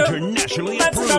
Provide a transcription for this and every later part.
Internationally approved.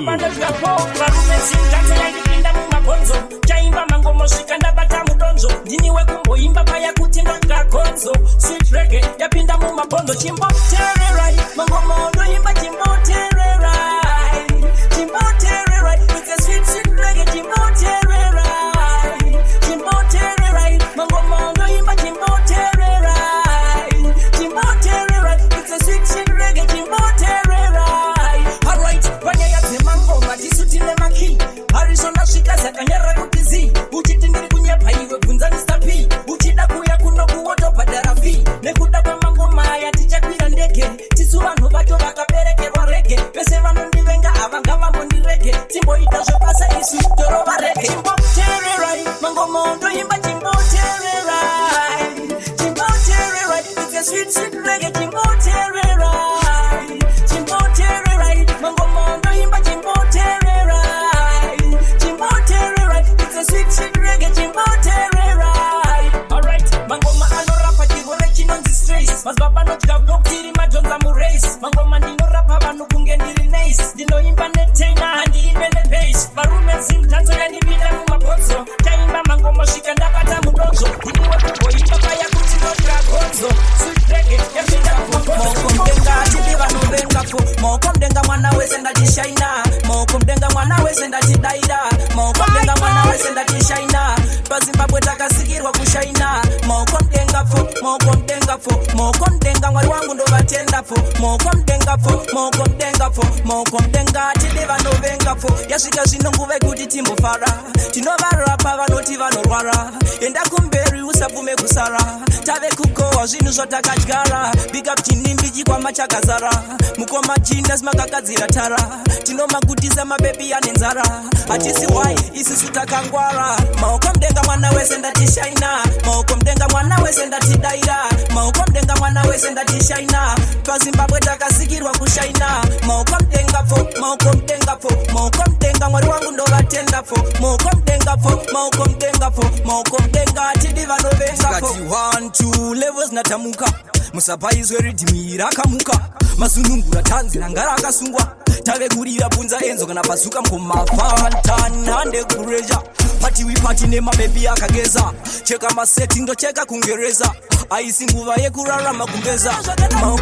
Varume, Zimdancehall yandipinda mumabhonzo. Chaimba mangoma svika ndabata mudonzo. Ndini wekumboimba paya kuti ndakagonzo. Sweet reggae yapinda mumabhonzo. Chimbotererai mangoma ondoimba, chimbotererai, chimbotererai. It's a sweet, sweet reggae. Chimbotererai, chimbotererai mangoma ondoimba, chimbotererai, chimbotererai. It's a sweet, sweet reggae. Chimbotererai. Alright, panyaya dzemangoma tisu tine makey. Harrison asvika zakanyarara kuti zi. Uchiti ndiri kunyepa iwe, bvunza Mr P. Uchida kuuya kuno kuwotobhadhara fee. Nekuda kwemangoma aya tichakwira ndege. Tisu vanhu vacho vakaberekerwa reggae. Vese vanondivenga ava ngavambondirege. Timboita zvebasa isu, torova reggae. Chimbotererai mangoma ondoimba, chimbotererai, chimbotererai. It's a sweet, sweet reggae. Chimbotererai, chimbotererai mangoma ondoimba, chimbotererai, chimbotererai. It's a sweet, sweet reggae. Chimbotererai. Alright, mangoma anorapa chirwere chinonzi stress. Madzibaba anodya tiri madhonza murace. Mangoma ndinorapa vanhu kunge ndiri nurse. Ndinoimba netenor, handiimbe nebass. Varume, Zimdancehall yandipinda mumabhonzo. Chaimba mangoma svika ndabata mudonzo. Ndini wekumboimba paya kuti ndodya gonzo. Sweet reggae yapinda mumabhonzo. Maoko mudenga, tidi vanovenga fo. Maoko mudenga, mwana wese ndatishaina. Maoko mudenga, mwana wese ndatidaira. Maoko mudenga, mwana wese ndatishaina. PaZimbabwe takasikirwa kushaina. Maoko mudenga fo, maoko mudenga fo, maoko mudenga. Mwari wangu ndovatenda fo. Maoko mudenga fo, maoko mudenga fo, maoko mudenga. Tidi vanovenga fo. Yasvika zvino nguva yekuti timbofara. Tinovarapa vanoti vanorwara. Enda kumberi, usabvume kusara. Tave kukohwa zvinhu zvatakadyara. Big up Chinimbi, chikwama chakazara. Mukoma Chindas makagadzira tara. Tinomagutisa mabebi ane nzara. Hatisi wai isusu, takangwara. Maoko mudenga, mwana wese ndatishaina. Maoko mudenga, mwana wese ndatidaira. Maoko mudenga, mwana wese ndatishaina. PaZimbabwe takasikirwa kushaina. Maoko mudenga fo, maoko mudenga fo, maoko mudenga. Mwari wangu ndovatenda fo. Maoko mudenga fo, maoko mudenga fo, maoko mudenga. Tidi vanovenga fo. One two levels natamuka, musapaizwe riddim rakamuka. Masunungura tanzi ranga rakasungwa. Tave kurira, bvunza Enzo kana bazuka. Mkomafantan hande kureja party, we party nemabebi akageza. Cheka maseti, ndocheka kungereza. Aisi nguva yekurarama kumbeza.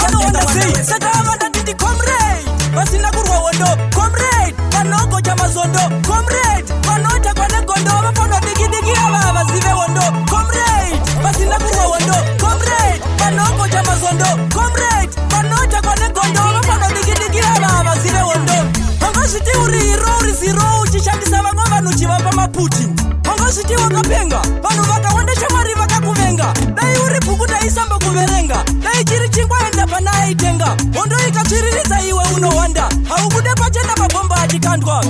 Vanoona sei? Saka vandatiti comrade vasina kurwa hondo, comrade vanogocha mazondo, comrade vanotakwa negondo, vafanwa dikidiki ava vazive hondo. Comrade vasina kurwa hondo, comrade vanogocha mazondo, comrade vanotakwa negondo, vafanwa dikidiki ava vazive hondo. Vangazviti uri hero, uri zero, uchishandisa vamwe vanhu uchivapa maputi. Vangazviti wakapenga, vanhu vakawanda shamwari vakakuvenga. Dai uri bhuku taisamba kuverenga, dai chiri chingwa enda pana aitenga. Hondo ikatsviriridza iwe unowanda, haubude pachena mabhomba achikandwa.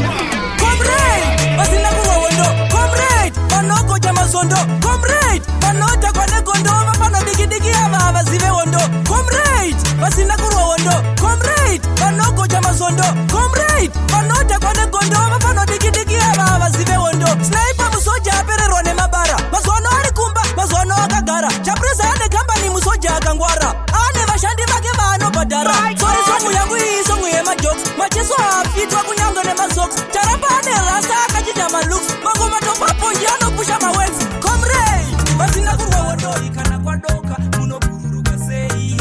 Comrade vasina kurwa hondo, comrade vanogocha mazondo, comrade vanotakwa negondo, vafana dikidiki ava vazive hondo. Comrade vasina kurwa hondo, comrade vanogocha mazondo, comrade vanotakwa negondo, vafana dikidiki ava vazive hondo. Sniper musoja apererwa nemabara, mazuva ano ari kumba, mazuva ano akagara. Chapresa ane kambani, musoja akangwara, ane vashandi vake vaanobhadhara. Sorry, song yangu iyi song yemajokes. Macheso haafitwa kunyange nemasocks. Charapa ane rasta akachinja malooks. Mangoma topaponji anopusha maworks. Comrade vasina kurwa hondoi, kana kwadoka munobhururuka sei?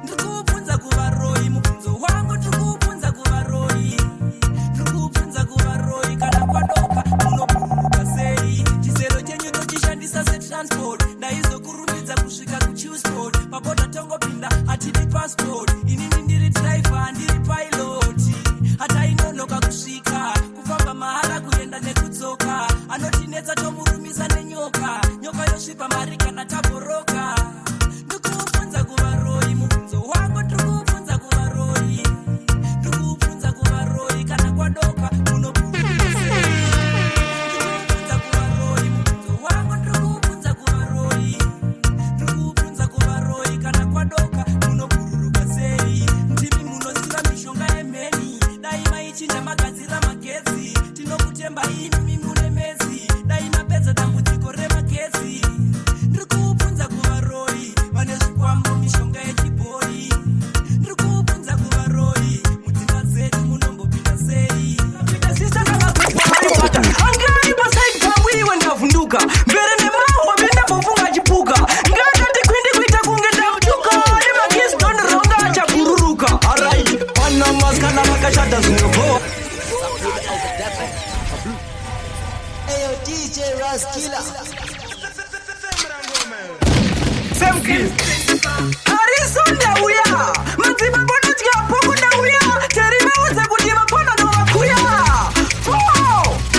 Ndiri kubvunza kuvaroi mubvunzo wangu, ndiri kubvunza kuvaroi, ndiri kubvunza kuvaroi, kana kwadoka munobhururuka sei? Chisero chenyu tochishandisa setransport. Ndaizokurumidza kusvika kuchillsport. Pabhodha tongopinda, hatidi passport. Inini ndiri driver, ndiri pilot. Hatainonoka kusvika, kufamba mahara kuenda nekudzoka. Anotinetsa tomurumisa nenyoka, nyoka yosvipa mari kana tabhoroka. Ndikubvunza kuvaroi mubvunzo wangu, ndiri kubvunza kuvaroi, ndiri kubvunza kuvaroi, kana kwadoka munobhururuka sei? Ndiri kubvunza kuvaroi mubvunzo wangu, ndiri kubvunza kuvaroi, ndiri kubvunza kuvaroi, kana kwadoka munobhururuka sei? Sam Chris. Harrison ndauya, madzibaba nodya poko ndauya, terivaudze kuti vapfana ndovakuya. Po!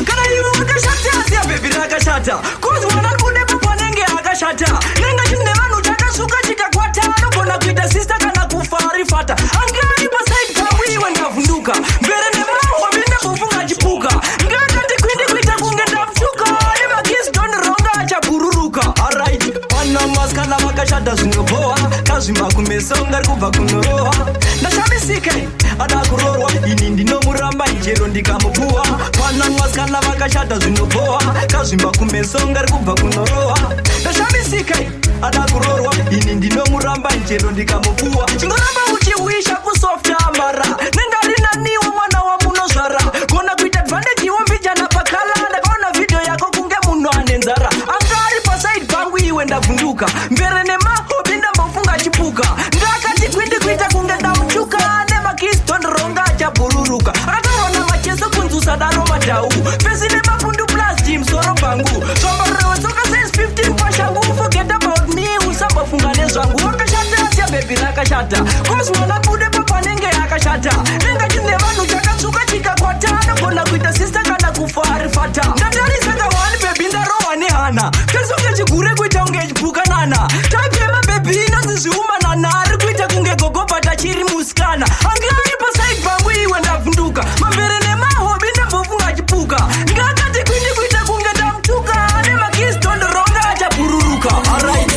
Kana iwe wakashata, siya bhebhi rakashata. 'Cause mwana kunepo panenge akashata. Nenga chine vanhu chakasvuka chikakwata, anogona kuita sister kana kufa arifata. Anga ari paside pangu iwe ndavhunduka. Mvere nemahobi ndambofunga chipuka. Ngakati kwindi kuita kunge ndamutuka. Nemakisi tondironga achabhururuka. Alright, pana maskana vakashata zvinobhowa, kazvimba kumeso ngari kubva kunorohwa. Ndashamisika, ada kurorwa, ini ndinomuramba chero ndikamupuwa. Pana maskana vakashata zvinobhowa, kazvimba kumeso ngari kubva kunorohwa. Ndashamisika, ada kurorwa, ini ndinomuramba chero ndikamupuwa. Chingoramba uchiwisha kusofta mara nenga rinaniwo mwana wamunozvara, gona kuita advantage iwo mbijana pakala. Ndakaona vhidhiyo yako kunge munhu ane nzara. Anga ari paside pangu iwe ndavhunduka, mvere nemahobi ndambofunga chipuka. Ngakati kwindi kuita kunge ndamutuka. Nemakisi tondironga achabhururuka. Akatorwa namacheso kunzi usadaro madhau, face nemapundu plus musoro pangu, zvambariro tsoka size 15 pashangu. Forget about me, usambofunga nezvangu. Wakashata, siya bhebhi rakashata. 'Cause mwana bude papanenge akashata. Nenga chine vanhu chakatsvuka chikakwata, anogona kuita sister kana kufa arifata. Ndatarisa kawani bhebhi, ndarohwa nehana. Face unge chigure kuita kunge chipukanana. Type yemabhebhi inonzi zviumanana, ari kuita kunge gogobhata chiri musikana. Anga ari paside pangu iwe ndavhunduka, mamvere nemahobi ndambofunga chipuka. Ngakati kwindi kuita kunge ndamutuka. Nemakisi tondoronga achabhururuka. Alright.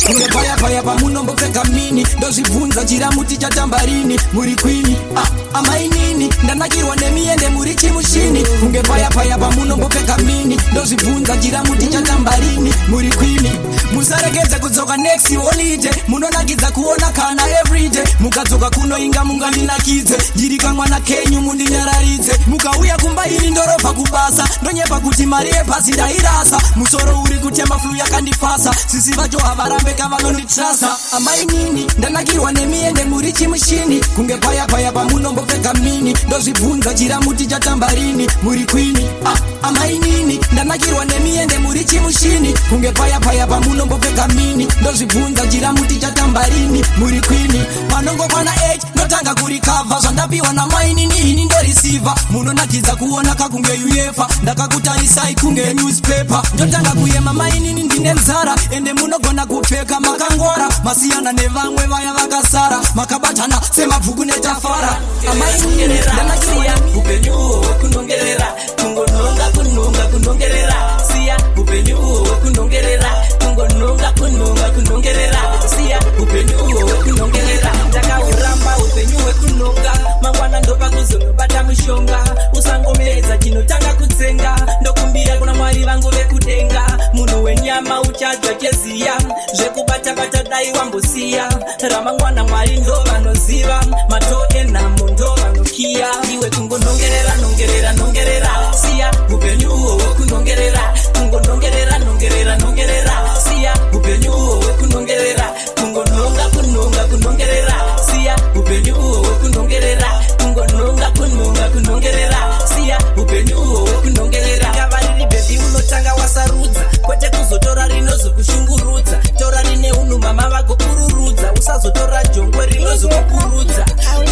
Kunge paya paya pamunombopfeka mini, ndozvibvunza chiramuti chatambarini. Muri queen, ah, amainini, ndanakirwa nemiende muri chimushini. Kunge paya paya pamunombopfeka mini, ndozvibvunza chiramuti chatambarini. Muri queen, musaregedze kudzoka next holiday. Munonakidza kuona kana everyday. Mukadzoka kuno inga mungandinakidze. Ndiri kamwana kenyu, mundinyararidze. Mukauya kumba ini ndorovha kubasa, ndonyepa kuti mari yebhasi ndairasa. Musoro uri kutema, flu yakandifasa. Sisi vacho havarambe kavanonditrasa. Amainini, ndanakirwa nemiende muri chimushini. Kunge paya paya pamunombopfeka mini, ndozvibvunza chiramuti chatambarini. Muri queen, ah, amainini, ndanakirwa nemiende muri chimushini. Kunge paya paya pamunombopfeka mini, ndozvibvunza chiramuti chatambarini. Muri queen, panongokwana 8 ndotanga kurikavha. Zvandapiwa namainini ini ndorisivha. Munonakidza kuona kakunge UEFA, ndakakutarisai kunge newspaper. Ndotanga kuyema, mainini, ndine nzara. Ende munogona kupfeka makangwara, masiyana nevamwe vaya vakasara. Makabatana semabvuku netafara. Amainini, ndanakirwa Siya upenyu uho hwekunongerera, kungononga kunonga kunongerera. Siya upenyu uho hwekunongerera, kungononga kunonga kunongerera. Siya upenyu uho hwekunongerera. Ndakauramba upenyu hwekunonga, mangwana ndopa kuzonobata mushonga. Usangomedza chinotanga kutsenga. Ndokumbira kuna Mwari vangu vekudenga. Munhu wenyama uchadya cheziya, zvekubatabata dai wambosiya. Ramangwana Mwari ndo vanoziva, mato enhamo ndo vanokiya. Iwe kungonongerera nongerera nongerera. Siya upenyu uho hwekunongerera, kungonongerera nongerera nongerera. Siya upenyu uho hwekunongerera, kungononga kunonga kunongerera. Siya upenyu uho hwekunongerera, kungononga kunonga kunongerera. Siya upenyu uho hwekunongerera. Gava riri bhebhi unotanga wasarudza, kwete kuzotora rinozokushungurudza. Tora rine unhu, mama vagopururudza. Usazotora jongwe rinozokukurudza.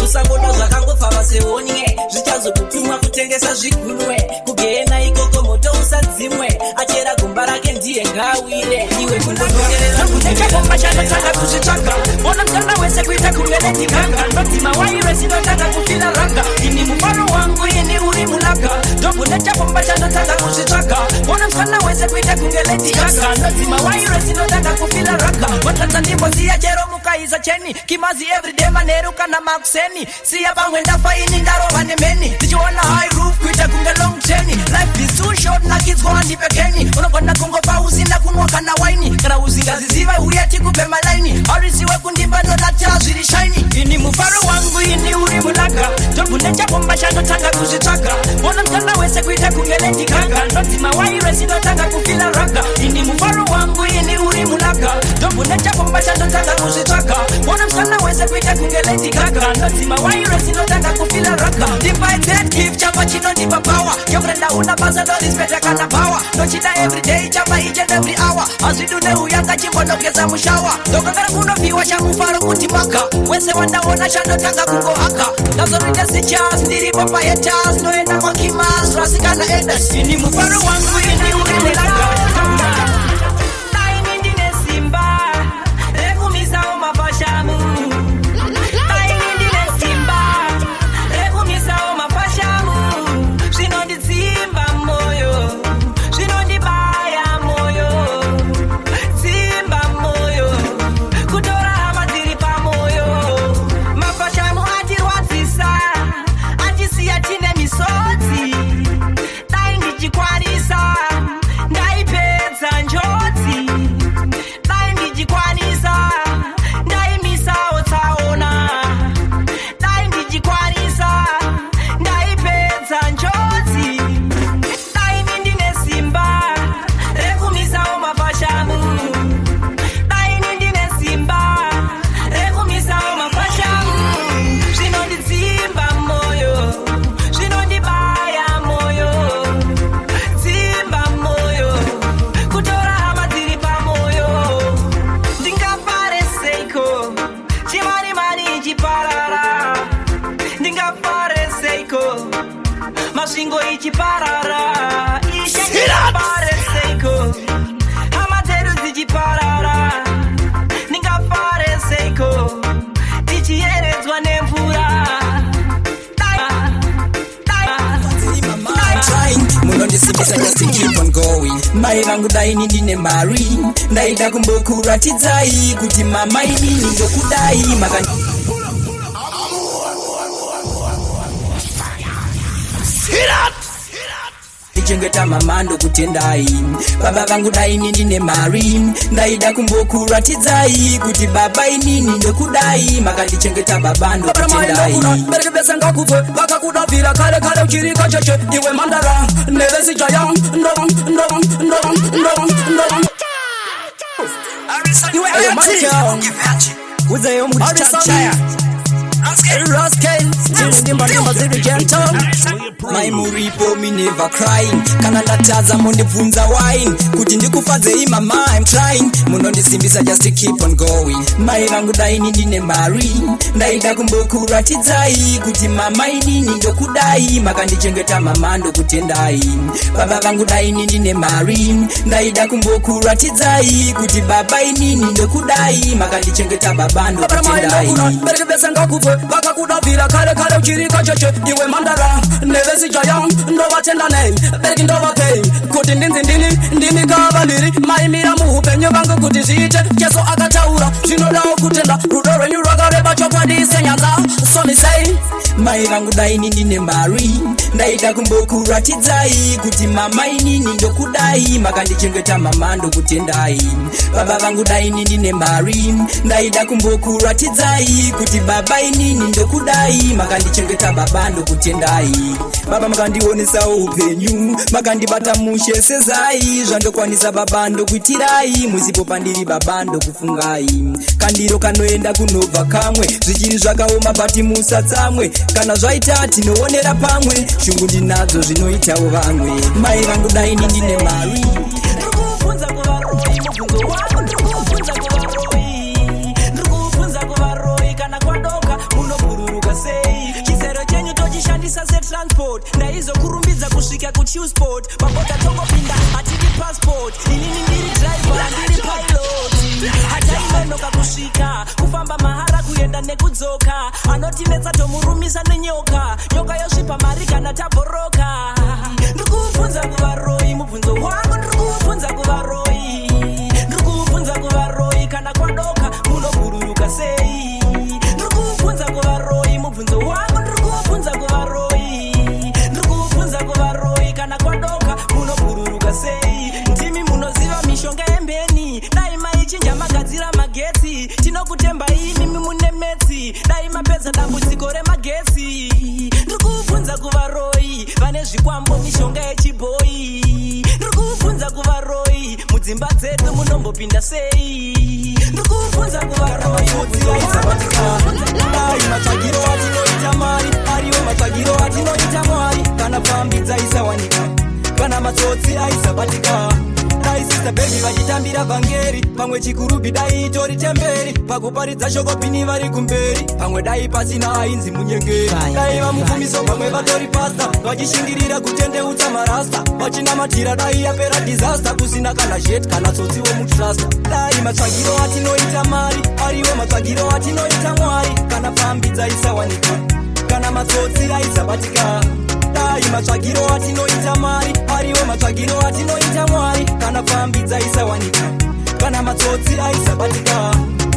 Usangoda zvakangopfava seonye, zvichazokutumwa kutengesa zvigunwe. Kugehena ikoko moto usadzimwe. Achera gomba rake ndiye ngaawire. Iwe kungonongerera. Nechagomba chandotanga kuzvitsvaga, ona mutana wese kuita kunge Lady Gaga. Ndodzima wairesi, ndotanga kufila raga. Ini mufaro wangu ini uri mulaga. Ndobvu nechabomba chandotanga kuzvitsvaga, ona mufana wese kuita kunge Lady Gaga. Ndodzima wairesi, ndotanga kufila raga. Watanza ndimbosiya chero mukaisa cheni kimazi everyday manheru kana makuseni. Siya pamwe ndafa ini ndarova nemeni, ndichiona high roof kuita kunge Long Chain. Life is too short, nakidzwa ndipekeni. Unogona kungofa usina kunwa kana waini. Kana usingaziziva, uya tikupe malaini. Harisiwe kundimba ndodata zviri shiny. Ini mufaro wangu ini uri mulaga. Ndobvune chabomba chandotanga kuzvitsvaga, ona mutana wese kuita kunge Lady Gaga. Ndodzima wairesi, ndotanga kufila raga. Ini mufaro wangu ini uri mulaga. Ndobvune chabomba chandotanga Chandotanga kuzvitsvaga, ona musana wese kuita kunge Lady Gaga. Ndodzima wireless, inotanga kufila ragga. Ndipai that gift, chamba chinondipa power. Girlfriend una basa, ndorespecta kana power. Ndochida everyday, chamba each and every hour. Hazvidune uyanga chimbonokeza mushawa. Ndokangara kunopiwa chamufaro kuti maka. Wese wandaona chandotanga kungohaka. Ndazorita sichas, ndiripo pahetas. Ndoenda kwakimas, rasikana edas. Ini mufaro wangu ini uri mulaga. Daini ndine simba rekumisawo mafashamu. Daini ndine simba rekumisawo mafashamu. Zvinonditsimba moyo, zvinondibaya moyo, tsimba moyo, kutora hama dziri pamoyo. Mafashamu atirwadzisa, atisiya tine misodzi. Dai ndichikwanisa, ndaipedza njodzi. Dai ndichikwanisa, ndaimisawo tsaona. Dai ndichikwanisa, ndaipedza njodzi. Daini ndine simba rekumisawo mafashamu. Daini ndine simba rekumisawo mafashamu. Zvinonditsimba moyo, zvinondibaya moyo, tsimba moyo, kutora hama dziri pamoyo. Ndingafare seiko chimanimani ichiparara? Ndingafare seiko Masvingo ichiparara? Ishe, ndingafare seiko hama dzedu dzichiparara? Ndingafare seiko tichiyeredzwa nemvura? Dai, Trying, munondisimbisa just to keep on going. Mai vangu, daini ndine mari, ndaida kumbokuratidzai kuti mama inini ndokudai maka. Ndichengeta mama, ndokutendai. Baba vangu, daini ndine mari, ndaida kumbokuratidzai kuti baba inini ndokudai, makandichengeta baba, ndokutendai. Bereki vese ngakubve vakakudabvira kare kare uchiri kacheche, iwe mandara nevesijaya. Ndo ndo ndo ndo ndo iwe. Ayo, Michael. Udzayo muchichaya. Rascal, ndimba ndimba dziri gentle. Mai muripo, me never crying. Kana ndatadza mondibvunza wine kuti ndikufadzei mama, I'm trying. Munondisimbisa just to keep on going. Mai vangu, daini ndine mari, ndaida kumbokuratidzai kuti mama inini ndokudai, makandichengeta mama, ndokutendai. Baba vangu, daini ndine mari, ndaida kumbokuratidzai kuti baba inini ndokudai, makandichengeta baba, ndokutendai. Bereki vese ngakubve vakakudabvira kare kare uchiri kacheche, iwe mandara nevesijaya. Ndovatenda nei bereki, ndovapei kuti ndinzi ndini ndimi kavaliri maimira muupenyu vangu kuti zviite. Jesu akataura zvinodawo kutenda. Rudo rwenyu rwakareba chokwadi senyanza somisei. Mai vangu, daini ndine mari, ndaida kumbokuratidzai kuti mama inini ndokudai, makandichengeta mama, ndokutendai. Baba vangu, daini ndine mari, ndaida kumbokuratidzai kuti baba inini ndokudai, makandichengeta baba, ndokutendai. Baba, makandionesawo upenyu, makandibata mushe sezai. Zvandokwanisa baba ndokuitirai, musipo pandiri baba ndokufungai. Kandiro kanoenda kunobva kamwe, zvichiri zvakaoma bati musatsamwe. Kana zvaita tinoonera pamwe, shungu ndinadzo zvinoitawo vamwe. Mai vangu, daini ndine mari. Ndiri kubvunza kuvaroi mubvunzo wangu, ndiri kubvunza kuvaroi, ndiri kubvunza kuvaroi, kana kwadoka munobhururuka sei? Chizero chenyu tochishandisa setransport, ndaizokurumbidza kusvika kuchillsport. Pabota tongopinda, hatidi passport. Inini ndiri driver, ndiri pilot, hatainonoka kusvika. Kufamba mahara, kuenda nekudzoka. Anotinetsa tomurumisa nenyoka, nyoka yosvipa mari kana tabhoroka. Ndiri kubvunza kuvaroi mubvunzo wangu, ndiri kubvunza kuvaroi, ndiri kubvunza kuvaroi, kana kwadoka munobhururuka sei? Ndiri kubvunza kuvaroi mubvunzo wangu, ndiri kubvunza kuvaroi, ndiri kubvunza kuvaroi, kana kwadoka munobhururuka sei? Ndimi munoziva mishonga yembeni, dai maichinja magadzira magetsi. Tinokutembai imimi mune metsi, dai mapedza dambudziko remagetsi. Ndiri kubvunza kuvaroi vane zvikwambo, mishonga yechibhoi. Ndiri kubvunza kuvaroi. Mudzimba dzedu munombopinda sei? Ndikubvunza kuvaroiaisabatika. Dai matsvagiro atinoita mari ariwo matsvagiro atinoita Mwari, kana pfambi dzaisawanika, kana matsotsi aisabatika. Dai Sister Bebi vachitambira vhangeri, pamwe Chikurubi dai itori temberi. Pakuparidza shoko pini vari kumberi, pamwe dai pasina ainzi munyengeri. Dai vaMufumiso pamwe vatori pasta, vachishingirira kutendeutsa marasta, vachinamatira dai yapera disaster, kusina kana jet kana tsotsi womutrasta. Dai matsvagiro atinoita mari ariwo matsvagiro atinoita Mwari, kana pfambi dzaisawanika, kana matsotsi aisabatika. Dai matsvagiro atinoita mari ariwo matsvagiro atinoita Mwari, kana pfambi dzaisawanika, kana matsotsi aisabatika.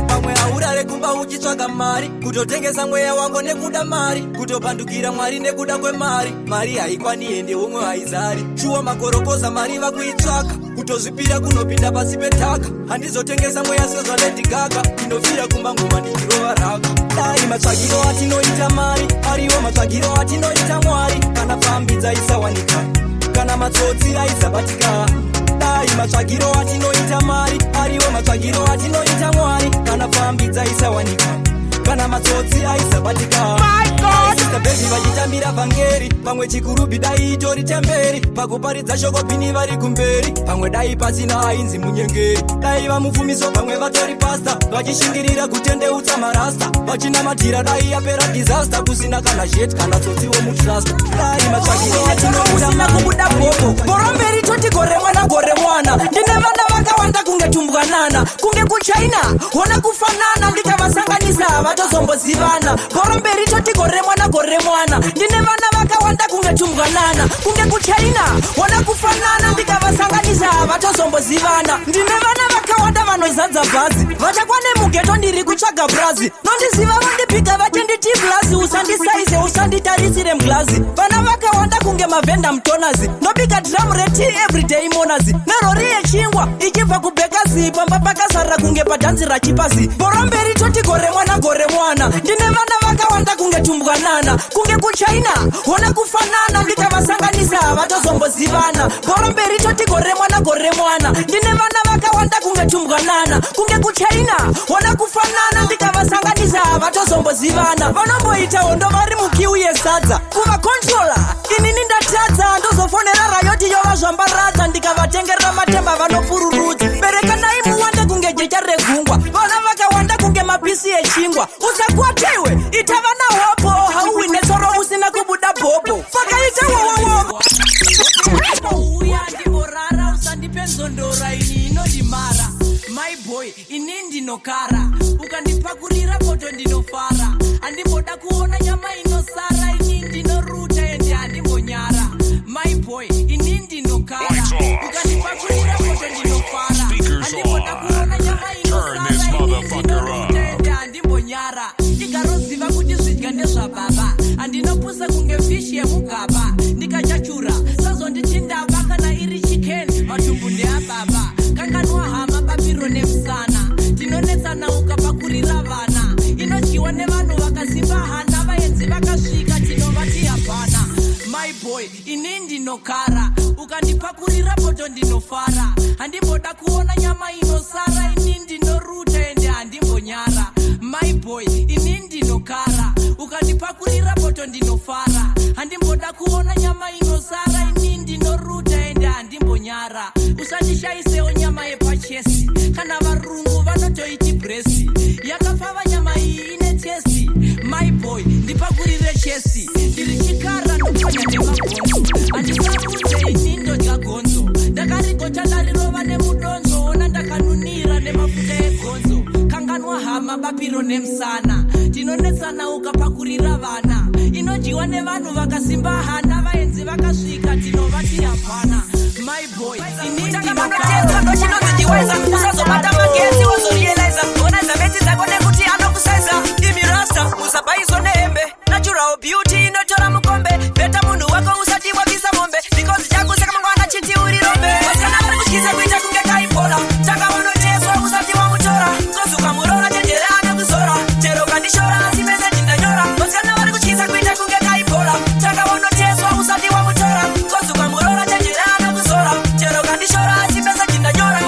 Pamwe haurare kumba uchitsvaga mari, kutotengesa mweya wangu nekuda mari, kutopandukira Mwari nekuda kwemari. Mari haikwani, ende umwe haizari. Shuwa makorokoza mari vakuitsvaka, kutozvipira kunopinda pasi petaka. Handizotengesa mweya sezvaLady Gaga, ndinofira kumba ngoma ndichirova raka. Dai matsvagiro atinoita mari ariwo matsvagiro atinoita Mwari, kana pfambi dzaisawanika, kana matsotsi aisabatika. Dai matsvagiro atinoita mari ariwo matsvagiro atinoita Mwari, kana pfambi dzaisawanika, kana matsotsi aisabatika. Sister Bebi vachitambira vhangeri, pamwe Chikurubi dai itori temberi. Pakuparidza shoko pini vari kumberi, pamwe dai pasina ainzi munyengeri. Dai vaMufumiso pamwe vatori pasta, vachishingirira kutendeutsa marasta, vachinamatira dai yapera disaster, kusina kana jet kana tsotsi womutrasta. Dai matsvagiro atinoita Usina kubuda bhobho, bhoro mberi toti gore mwana, gore mwana. Ndine vana vakawanda kunge tumbwanana, kunge kuChina. Hona kufanana, ndikavasanganisa vatozombozivana. Bhoro mberi toti gore mwana, gore mwana. Ndine vana vakawanda kunge tumbwanana, kunge kuChina. Hona kufanana, ndikavasanganisa vatozombozivana. Ndine vana vakawanda vanozadza bhazi, vachakwane mughetto. Ndiri kutsvaga brazi, nondiziva vandipika vachinditi blazi. Usandisaize, usanditarisire muglazi. Vana vakawanda kunge mavhenda mutonazi. Ndobika drum retea everyday monazi, nerori yechingwa ichibva kubhekazi. Pamba pakazara kunge padhanzi rachipasi. Bhoro mberi toti gore mwana, gore mwana. Ndine vana vakawanda kunge tumbwanana, kunge kuChina. Hona kufanana, ndikavasanganisa vatozombozivana. Bhoro mberi toti gore mwana, gore mwana. Ndine vana vakawanda kunge tumbwanana, kunge kuChina. Hona kufanana, ndikavasanganisa vatozombozivana. Vanomboita hondo vari muqueue yesadza, kuvacontrola inini ndatadza. Ndozofonera riot yovazvambaradza, ndikavatengerera matemba vanopururudza. Berekanai muwande kunge jecha regungwa, vana vakawanda kunge mapisi echingwa. Usakwatewe, ita vana hopo, hauwine tsoro usina kubuda bhobho. Pakaita wowowo uya ndimborara, usandipe nzondora, ini inondimara. My boy, ini ndinokara, ukandipakurira poto ndinofara. Handimboda kuona nyama inosara, ini ndinoruta ende handimbonyara. My boy, ini ndinokara, Lights off. ukandipakurira poto ndinofara. Speakers Handimboda on. kuona nyama Turn this inosara, ini motherfucker ndinoruta up. ende handimbonyara. Ndigaroziva kuti zvidya ndezvababa, handinopusa kunge fishi yemugaba. Ndikachachura sazonditindaba, kana iri chicken matumbu ndeababa. Kanganwa hama, papiro nemusana, tinonetsana ukapakurira vana. Inodyiwa nevanhu vakasimba hana, vaenzi vakasvika tinovati hapana. My boy, ini ndinokara, ukandipakurira poto ndinofara. Handimboda kuona nyama inosara, ini ndinoruta ende handimbonyara. My boy, ini ndinokara, ukandipakurira poto ndinofara. Handimboda kuona nyama inosara, ini ndinoruta ende handimbonyara. Usandishayisewo nyama yepachesi, kana varungu vanotoiti breast. Yakapfava nyama iyi, ine taste. My boy, ndipakurire chesi. Ndiri chikara, ndopfanya nemabhonzo. Handisarudze, ini ndodya gonzo. Ndakarigocha, ndarirova nemudonzo. Ona ndakanunira nemafuta egonzo. Kanganwa hama, bapiro nemusana, tinonetsana ukapakurira vana. Inodyiwa nevanhu vakasimba hana, vaenzi vakasvika tinovati hapana. My boy, ini Tanga ndochinonzi chiwaiza. Usazobata magetsi wozorealiza, onaiza metsi dzako nekuti anokusaiza. Imi rasta, musabhaiswa nehembe, natural beauty inotora mukombe. Beta munhu wako usati wabisa mombe, because chakuseka mangwana chiti uri rombe. Vasikana vari kutyisa kuita kunge kaipola. Tanga wanoteswa usati wamutora, kozuka murora, chenjera anokuzora. Chero kandishora, asi meseji ndanyora. Vasikana vari kutyisa kuita kunge kaipola. Tanga wanoteswa usati wamutora, kozuka murora, chenjera anokuzora. Chero kandishora, asi meseji ndanyora.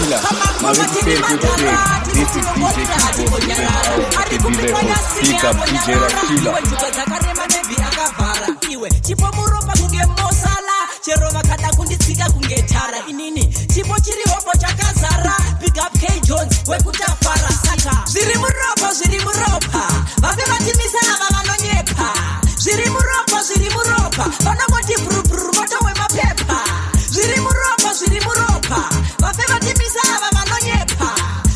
Killer. Mave kuseri kwekuseri. This is DJ Keyboard to be the host. Big up DJ Rakila. Njuga dzakarema maybe akavhara. Iwe, chipo muropa kunge mosala. Chero vakada kunditsika kunge tara, inini chipo chirihopo chakazara. Big up K Jones wekutafara. Saka zviri muropa, zviri muropa, vafe vatimisa ava vanonyepa. Zviri muropa, zviri muropa, vanongoti brubru moto wemapepa. Zviri muropa, zviri muropa, vafe vatimisa ava vanonyepa.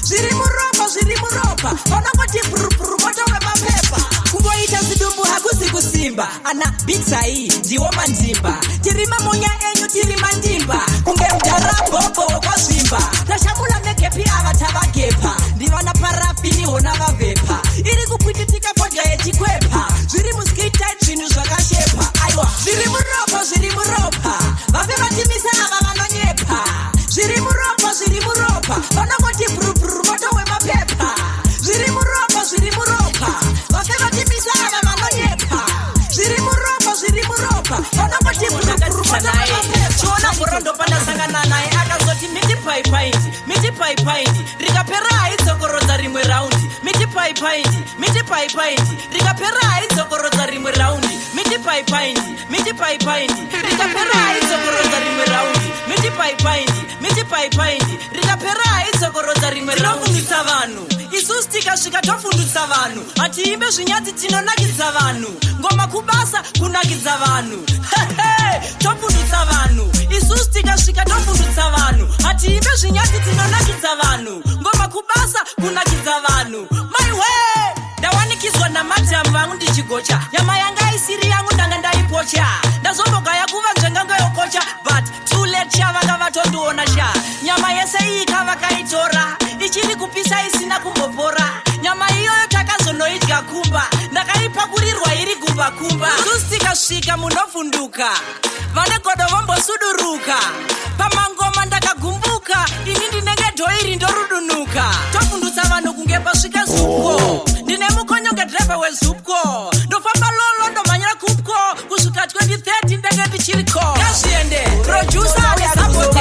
Zviri muropa, zviri muropa, vanongoti brubru moto wemapepa. Kungoita zidumbu hakuzi kusimba. Ana bitsai ndiwo mandimba, tiri mamonya enyu, tiri mandimba kunge mudharabhobho wekwazvimba. Tashamula negepi ava tavagepa, ndivana parafini hona vavhepa, iri kupwititika fodya yechikwepa. Zviri muskit, zvinhu zvakashepa. Aiwa, zviri muropa, zviri muropa, vafe vatimisa ava vanonyepa. Zviri muropa, zviri muropa, vanongoti brubru moto wemapepa. Zviri muropa, zviri muropa, vafe vatimisa ava vanonyepa. Zviri muropa, zviri muropa, vanongoti brubru moto wemapepa. Chiona bhorondo pandasangana naye, akazoti miti paipaindi, miti paipaindi, rikapera haidzokorodza rimwe raundi. Miti paipaindi, miti paipaindi, rikapera haidzokorodza rimwe raundi. Miti paipaindi, miti paipaindi, rikapera haidzokorodza rimwe raundi. Miti paipaindi, miti paipaindi, rikapera haidzokorodza rimwe. Tinofundisa vanhu isusu, tikasvika tofundisa vanhu. Hatiimbe zvinyadzi, tinonakidza vanhu. Ngoma kubasa kunakidza vanhu. Tofundisa vanhu isusu, tikasvika tofundisa vanhu. Hatiimbe zvinyadzi, tinonakidza vanhu. Ngoma kubasa kunakidza vanhu. Maiwe, ndawanikidzwa namadhamu vangu ndichigocha nyama yanga isiri yangu, ndanga ndaipocha. Ndazombogaya kuva nzvengango yokocha, but too late sha, vanga vatondiona sha. Nyama yese iyi kavakaitora ichiri kupisa, isina kumbopora. Nyama iyoyo takazonoidya kumba, ndakaipakurirwa iri gumba kumba. Isusu tikasvika munovhunduka, vane godo vombosuduruka. Pamangoma ndakagumbuka ini, ndinenge dhoiri ndorudunuka. Tofundutsa vanhu kunge pasvika zupko. Ndine mukonyoke dhirevha wezupko, ndofamba lolo, ndomhanyira kupko kusvika 2030 ndenge ndichiriko. Ngazviende, producer anesapoti.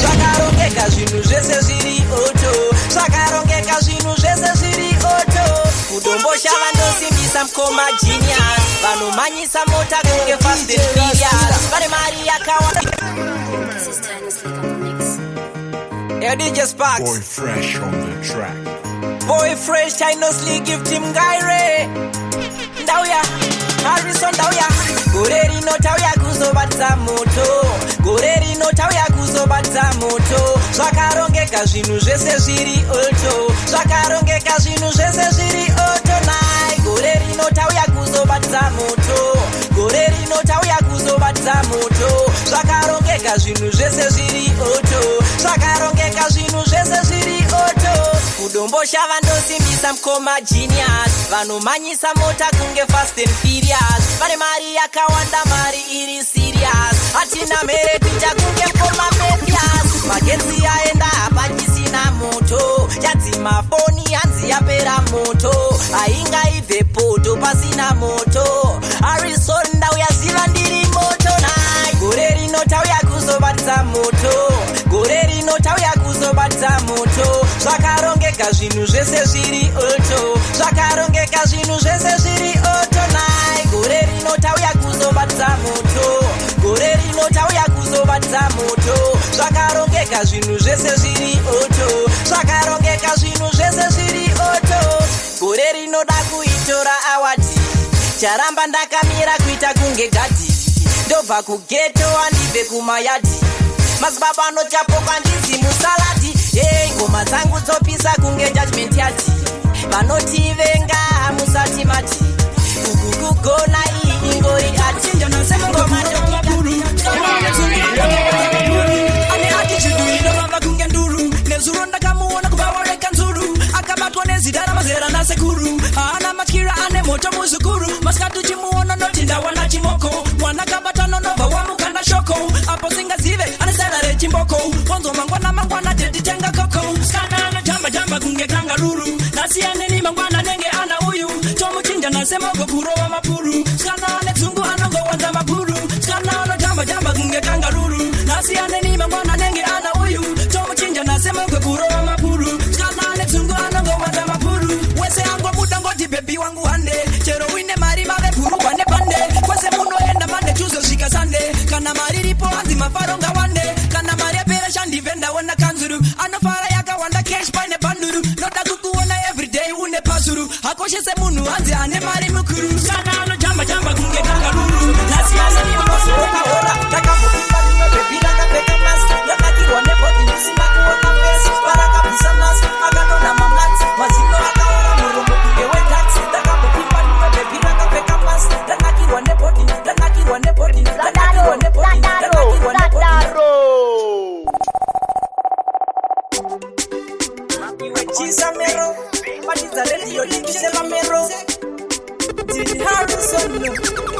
Zvakarongeka, zvinhu zvese zviri auto. Zvakarongeka, zvinhu zvese zviri auto. Kudombosha vandosimbisa mukoma Genius, vanomhanyisa mota kunge Fast and Furious, vane mari yakawanda. This is Tiny Slick on the mix. Yo, DJ Sparks. Boy Fresh on the track. Boy Fresh, Chino Slick, Gift Ngaire. Ndauya, Harrison ndauya. Gore rino tauya kuzobatsa moto. Gore rino tauya kuzobatsa moto. Zvakarongeka, zvinhu zvese zviri auto. Zvakarongeka, zvinhu zvese zviri auto nai. Gore rino tauya kuzobatsa moto. Gore rino tauya kuzobatsa moto. Zvakarongeka, zvinhu zvese zviri auto. Zvakarongeka, zvinhu zvese zviri auto. Kudombosha vandosimbisa mukoma Genius, vanomhanyisa mota kunge Fast and Furious, vane mari yakawanda, mari iri serious. Hatina mhere kuita kunge mukoma Mathias. Magetsi aenda, hapachisina moto. Chadzima foni, hanzi yapera moto. Haingaibve poto pasina moto. Harrison ndauya, ziva ndiri moto nai. Gore rino tauya kuzobatsa moto. Gore rino tauya kuzobatsa moto. Zvakarongeka, zvinhu zvese zviri auto. Zvakarongeka, zvinhu zvese zviri auto nai. Gore rino tauya kuzobatsa moto. Gore rino tauya kuzobatsa moto. Zvakarongeka, zvinhu zvese zviri auto. Zvakarongeka, zvinhu zvese zviri auto. Gore rinoda kuitora award. Charamba ndakamira kuita kunge gadhi. Ndobva kughetto, handibve kumayadhi. Madzibaba anochapoka, ndinzi musaladi. Hey, ngoma dzangu dzopisa kunge judgment yadi. Vanotivenga hamusati mati uku kugona, iyi ingori ati. Ngoma. Ane attitude inovava kunge nduru. Nezuro ndakamuona kuvawareka nzuru, akabatwa nezita ramazera nasekuru. Haana matyira, ane moto muzukuru. Masikati uchimuona noti ndawana chimoko. Mwana kabata nonobva wamukanda shoko apo singazive ane sera rechimboko. Wanzwa mangwana mangwana tetitenga koko. Kana anojamba jamba kunge kangaruru, nasiyaneni mangwana nenge ana uyu. Tomuchinja nasemogo kurova mapuru. Kana ane dzungu, anongowanza mapuru. Kana anojamba jamba kunge kangaruru, nasiyaneni mangwana nenge ana uyu. Tomuchinja. Ndati baby wangu hande, chero uine mari mave bhurugwa nebhande. Kwese munoenda Monday tuzosvika Sunday. Kana mari ripo hanzi mafaro ngawande. Kana mari yapera shandibve ndaona kanzuru anofara yakawanda cash paine bhanduru. Noda kukuona everyday une pazuru, hakoshese munhu hanzi ane mari mukuru. Kana anojamba jamba kunge kangaruru. Nhasi asirimazoona. Ndakambopimba rimwe baby rakapfeka mask, ndakakirwa nebody ndisina kuona face. Parakabvisa mask akadonha mamarks, mazino akaora, muromo kunge wetax. Ndakambopimba rimwe baby rakapfeka mask, ndakakirwa nebody, ndakakirwa nebody, ndakakirwa nebody, ndakakirwa nebody. Iwe chisamero, batidza rediyo ndipise mamero. Ndini Harrison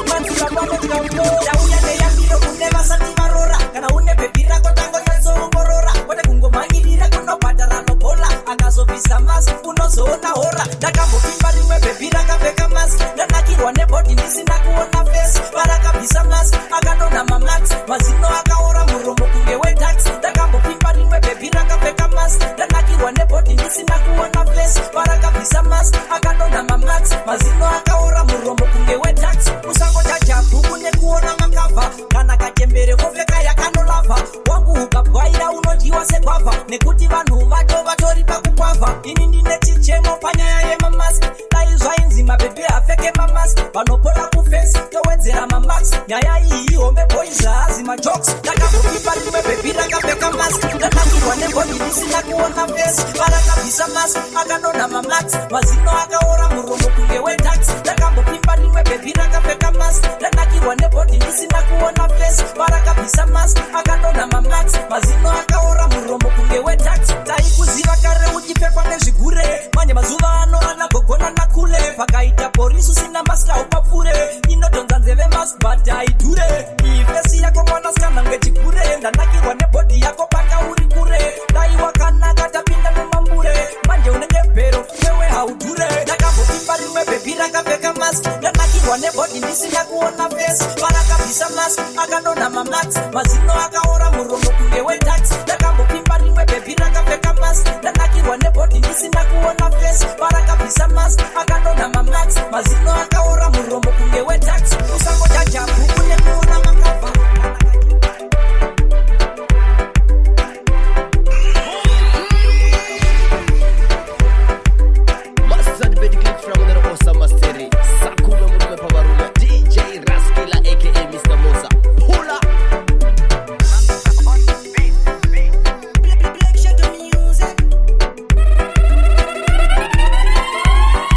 manzikapanotyambo. Ndauya neyambiro kune vasati varora. Kana une baby rako, tangonyatsoongorora, kwete kungomhanyirira kunobhadhara nobhola. Akazobvisa mask unozoona hora. Ndakambopimba rimwe baby rakapfeka mask, ndanakirwa nebody ndisina kuona face. Parakabvisa mask akadonha mamarks, mazino akaora, muromo kunge wetax. Ndakambopimba rimwe baby rakapfeka mask, ndanakirwa nebody ndisina kuona face. Parakabvisa mask akadonha mamarks, mazino akaora, muromo kunge wetax. Usangojaja bhuku nekuona macover. Kana kachembere kopfeka yakanolavha, wangu ukabwaira unodyiwa segwavha, nekuti vanhu vacho vatori pakukwavha. Ini ndine chichemo panyaya yemamask. Dai zvainzi mababy apfeke mamask, vanopora kuface towedzera mamarks. Nyaya iyi ihombe boys, haazi majokes. Ndakambopimba rimwe baby rakapfeka mask, ndanakirwa nebody ndisina kuona face. Parakabvisa mask akadonha mamarks, mazino akaora, muromo kunge wetax. Ndakambopimba rimwe baby rakapfeka mask, ndanakirwa nebody ndisina kuona face. Parakabvisa mask akadonha mamarks, mazino akaora, muromo kunge wetax. Taikuziva kare uchipfekwa nezvigure, manje mazuva ano anagogona nakule. Pakaita porisi usina mask haupapfure. Inodhonza nzeve mask but haidhure. Iyi face yako mwanasikana ngechigure. Ndanakirwa nebody yako paka uri kure. Dai wakanaka tapinda mumambure, manje unenge bhero wewe haudhure. Ndakambopimba rimwe baby rakapfeka mask, ndanakirwa nebody ndisina kuona face. Parakabvisa mask akadonha mamarks, mazino akaora, muromo kunge wetax. Ndakambopimba rimwe baby rakapfeka mask, ndanakirwa nebody ndisina kuona face. Parakabvisa mask akadonha mamarks, mazino akaora, muromo kunge wetax.